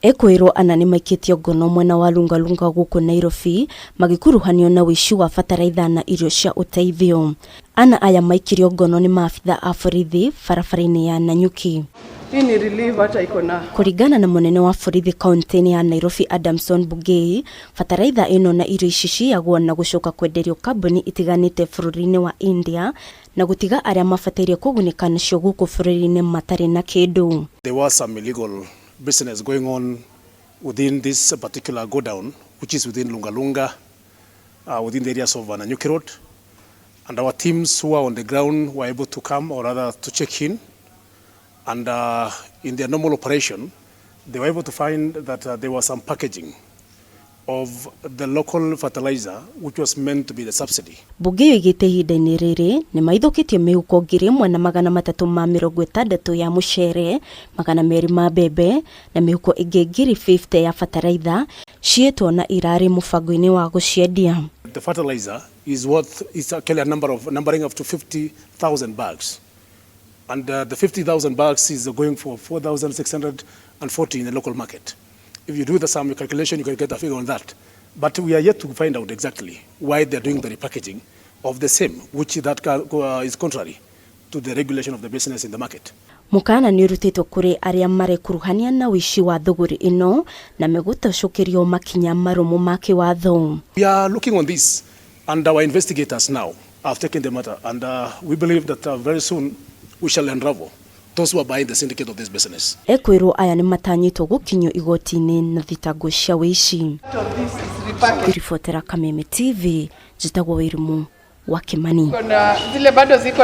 Ekwĩrwo ana nĩmaikĩtio ngono mwena wa Lungalunga gũkũ Nairobi magĩkuruhanio na ũici wa bataraitha na irio cia ũteithio. Ana aya maikirio ngono nĩ maabitha a borithi barabara-inĩ ya Nanyuki. Hii ni relief hata iko na Kũringana na mũnene wa borithi kaunti-inĩ ya Nairobi Adamson Bungei, bataraitha ĩno na irio ici ciyagwo na gũcoka kwenderio kambuni itiganĩte bũrũri-inĩ wa India na gũtiga arĩa mabataire kũgunĩka nacio gũkũ bũrũri-inĩ matarĩ na kĩndũ. There was some illegal business going on within this particular godown, which is within Lungalunga, within the areas of Nanyuki Road. And our teams who are on the ground were able to come, or rather to check in. And in their normal operation, they were able to find that there was some packaging of the local fertilizer, which was meant to be the subsidy. Bunge yoigĩte ihinda-inĩ rĩrĩ nĩ maithũkĩtie mĩhuko 1360 ya mũcere, 200 ma mbembe na mĩhuko ĩngĩ 50,000 ya bataraitha ciĩtwo na irarĩ mũbango-inĩ wa gũciendia. The fertilizer is worth, is actually a number of, numbering up to 50,000 bags. And the 50,000 bags is going for 4,640 in the local market. If you do the sum calculation, you can get a figure on that. But we are yet to find out exactly why they're doing the repackaging of the same, which that is contrary to the regulation of the business in the market. Mũkana nĩ ũrutĩtwo kũrĩ arĩa marekuruhania na ũici wa thũgũrĩ ĩno na megũtacũkĩrio makinya marũmũ ma kĩwatho. We are looking on this, and our investigators now have taken the matter, and we believe that very soon we shall unravel those who are behind the syndicate of this business. Ekwĩrwo aya nĩ matanyĩtwo gũkinyio igoti-inĩ na thitango cia ũici. Of this is repackaged. Ngĩribotera Kameme TV, njĩtagwo Wĩrimũ wa Kimani. Kuna zile bado ziko.